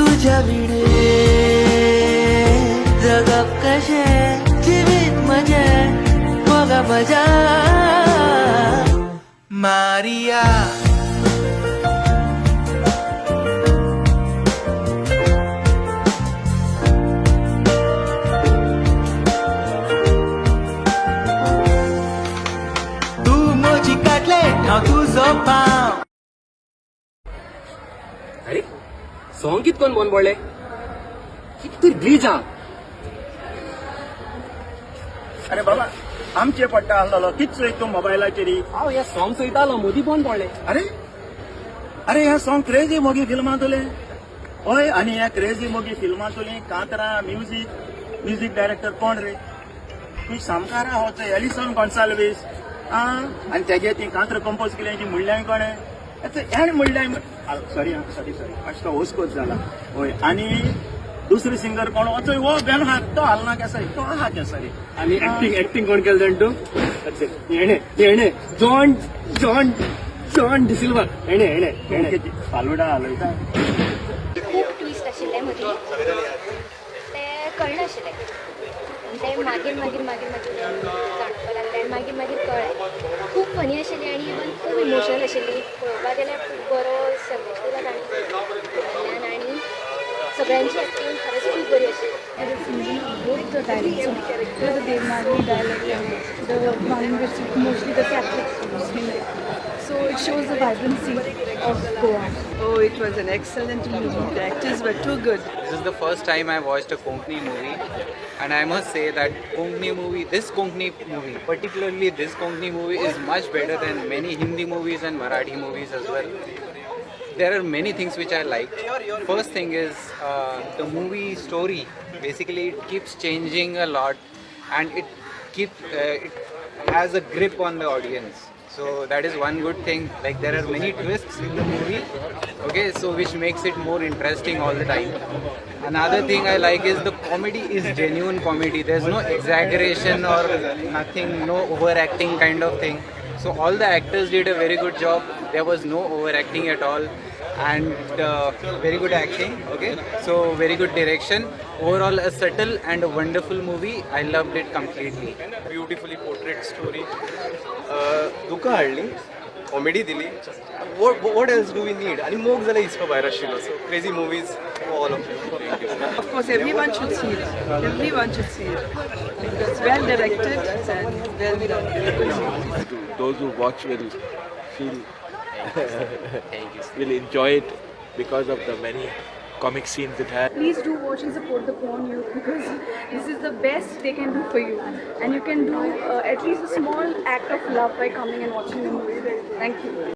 तुझ्या विणे जगप कशें जिवीत म्हजें मोगा म्हज्या मारिया. तू मोजी काडले हांव तुजो पाव. अरे, सॉंग कित कोण बोन पडले? कित तरी ब्रिज हा. अरे बाबा, आमचे पडटा आसलेलो कित चोयत तूं मोबायलाचेर? हांव हे सॉंग चोयतालो, मदीं बोन पडले. अरे अरे, हें सॉंग क्रेजी मोगी फिल्मांतलें. हय, आनी ह्या क्रेजी मोगी फिल्मांतली कांतरा म्युजीक, म्युजीक डायरेक्टर कोण रे? तूं सामकार आहा चोय, एलिसन गोन्साल्वीस. आं, आनी तेगे ती कांतरां कंपोज केली ती म्हणल्यार कोणें? हेणें म्हणल्यार, सॉरी सॉरी सॉरी, मातसो ओसकोच जाला. हय, आनी दुसरो सिंगर कोण? चोय, हो बेनहार, तो हालना केसरी, तो आहा केसरी. आणि ऍक्टिंग, ऍक्टिंग कोण केलं जाण तूं? हेणे हेणे John John John D'Silva, हेणे हेणे हेणे. Falooda हालयता. खूब ट्विस्ट आशिल्ले मदीं, ते कळनाशिल्ले. ते मागीर मागीर मागीर मागीर जाणवपाक लागले आनी मागीर मागीर कळ्ळें. खूब फनी आशिल्ली आनी इवन खूब इमोशनल आशिल्ली. पळोवपाक गेल्यार खूब बरो संदेश दिला तांणी वयल्यान आनी सगळ्यांची एक्टींग खरेंच खूब बरी आशिल्ली. Both the dialects, the Devanagari dialect and the one which is mostly the Catholics use. So it shows the vibrancy of Goa. Oh, it was an excellent movie. The actors were too good. This is the first time I watched a Konkani movie, and I must say that Konkani movie, this Konkani movie, particularly this Konkani movie, is much better than many Hindi movies and Marathi movies as well. There are many things which I liked. First thing is the movie story. Basically, it keeps changing a lot, and it has a grip on the audience. So that is one good thing. Like, there are many twists in the movie. Okay, so which makes it more interesting all the time. Another thing I like is the comedy is genuine comedy. There's no exaggeration or nothing, no overacting kind of thing. So all the actors did a very good job. There was no overacting at all, and very good acting. Okay, so very good direction. Overall, a subtle and a wonderful movie. I loved it completely. Beautifully portrait story, दुकां हाडली, comedy दिली. What else do we need? आनी मोग जाल्यार हिसपा भायर आशिल्लो. So Crazy Movies, all of you. Thank you. Of course, everyone should see it. Everyone should see it. Because well directed and well done. Those who watch will feel will enjoy it because of the many comic scenes it has. Please do watch and support the Goan youth because this is the best they can do for you. And you can do at least a small act of love by coming and watching the movie. Thank you.